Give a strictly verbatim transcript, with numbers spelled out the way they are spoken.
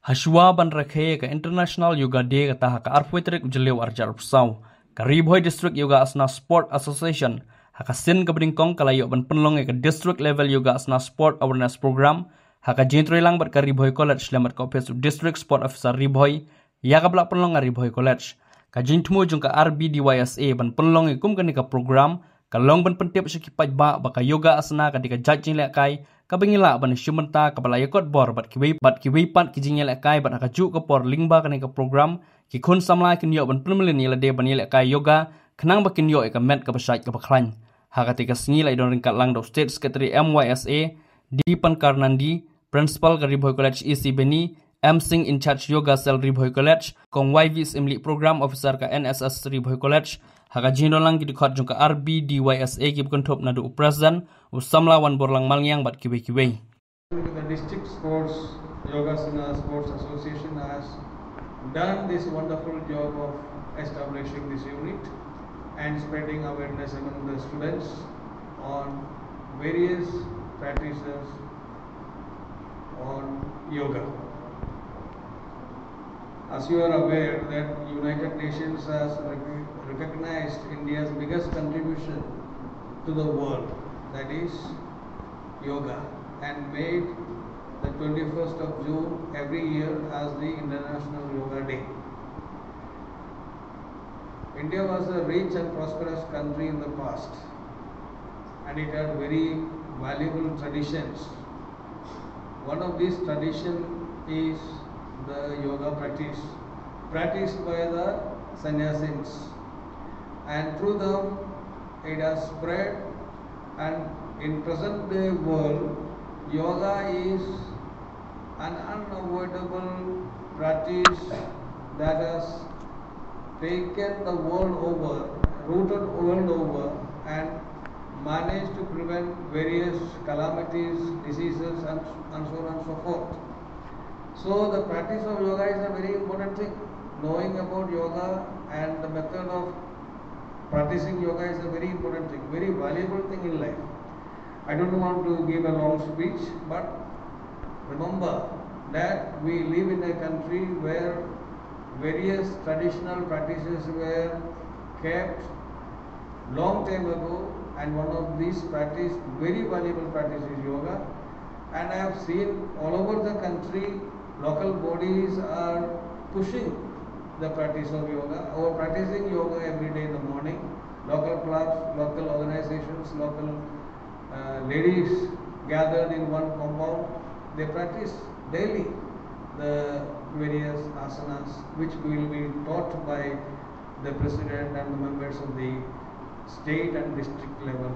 Hashwa ban rakhe ïa ka International Yoga Day kata ha ka arphew tarik u Jylliew arhajar arphew saw, ka Ri Bhoi District Yoga Asana Sport Association ha ka sien kaba nyngkong ka la ïoh ban pynlong ïa ka District Level Yoga Asana Sport Awareness Program ha ka jingïatreilang bad ka Ri Bhoi College lem bad ka ophis u District Sport Officer Ri Bhoi ïa kaba la pynlong ha Ri Bhoi College. Ka jingthmu jong ka R B D Y S A ban pynlong ïa kum kane ka program ka long ban pyntip sha ki paidbah ba ka yoga asana ka dei ka jait jingïalehkai kaba ngi lah ban ïashim bynta kaba la ïakot bor bad kiwei bad kiwei pat ki jingïalehkai bad ha kajuh ka por lyngba kane ka program ki khun samla kin ïoh ban pynmlien ïa lade ban ïalehkai yoga khnang ba kin ïoh ïa ka met kaba shait kaba khlaiñ. Ha kata ka sngi la ïadon ryngkat lang da u State Secretary M Y S A D Pankar Nandi, Principal ka Ri Bhoi College E C Beni, M Singh in charge Yoga Cell Ri Bhoi College, Kong Y V Syiemlieh Program Officer ka N S S Ri Bhoi College. Ha ka jingdon lang ki dkhot jong ka R B D Y S A kiba kynthup naduh u President u samla Wanborlang Malngiang bad kiwei kiwei. The District Sports Yogasana Sports Association has done this wonderful job of establishing this unit and spreading awareness among the students on various practices on yoga. As you are aware that United Nations has rec- recognized India's biggest contribution to the world, that is yoga, and made the twenty-first of June every year as the International Yoga Day. India was a rich and prosperous country in the past, and it had very valuable traditions. One of these traditions is the yoga practice, practiced by the sannyasins, and through them it has spread. And in present day world, yoga is an unavoidable practice that has taken the world over, rooted world over, and managed to prevent various calamities, diseases, and, and so on and so forth. So the practice of yoga is a very important thing. Knowing about yoga and the method of practicing yoga is a very important thing, very valuable thing in life. I don't want to give a long speech, but remember that we live in a country where various traditional practices were kept long time ago, and one of these practice, very valuable practice is yoga. And I have seen all over the country, local bodies are pushing the practice of yoga or practicing yoga every day in the morning. Local clubs, local organizations, local uh, ladies gathered in one compound. They practice daily the various asanas which will be taught by the president and the members of the state and district level.